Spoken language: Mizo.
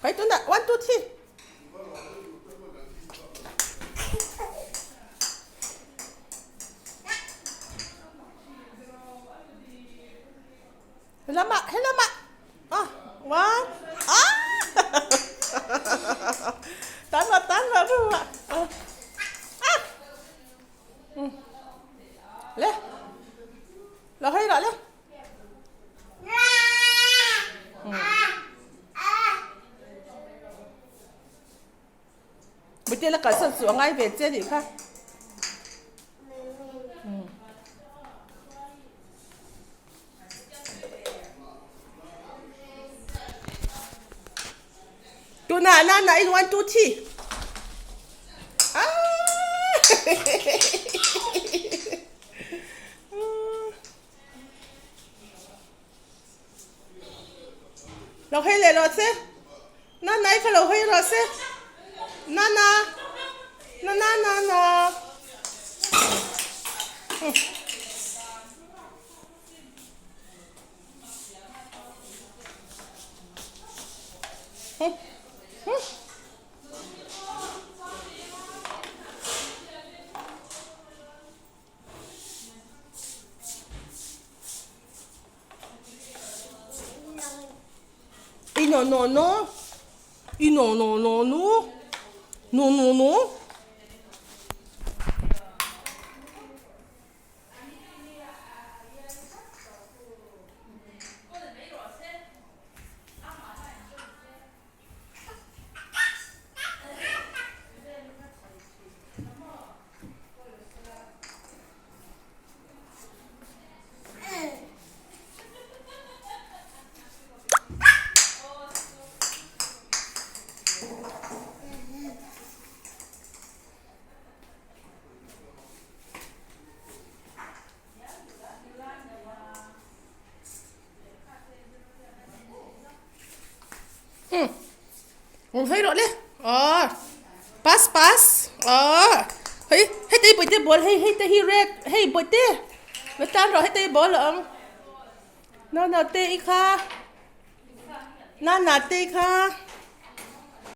Khai tunah one two three. Helamah helamah ah one ah tan rawh tan rawh ru ah ah le lo hawi rawh le. Bute la kalsan chu a ngai ve che nih kha. Tuna na na in 1 2 3. Ah! Lo hawi leh rawh se. Na na i kha lo hawi rawh se. Na na. Na na na na. I no no no. I no no no no. No no no. Ngom phei rawh le aw pass pass aw hei heti bawihte ball hei hei te hi red hei bawihte va tan rawh heti ball a awm nana te i kha nana te i kha.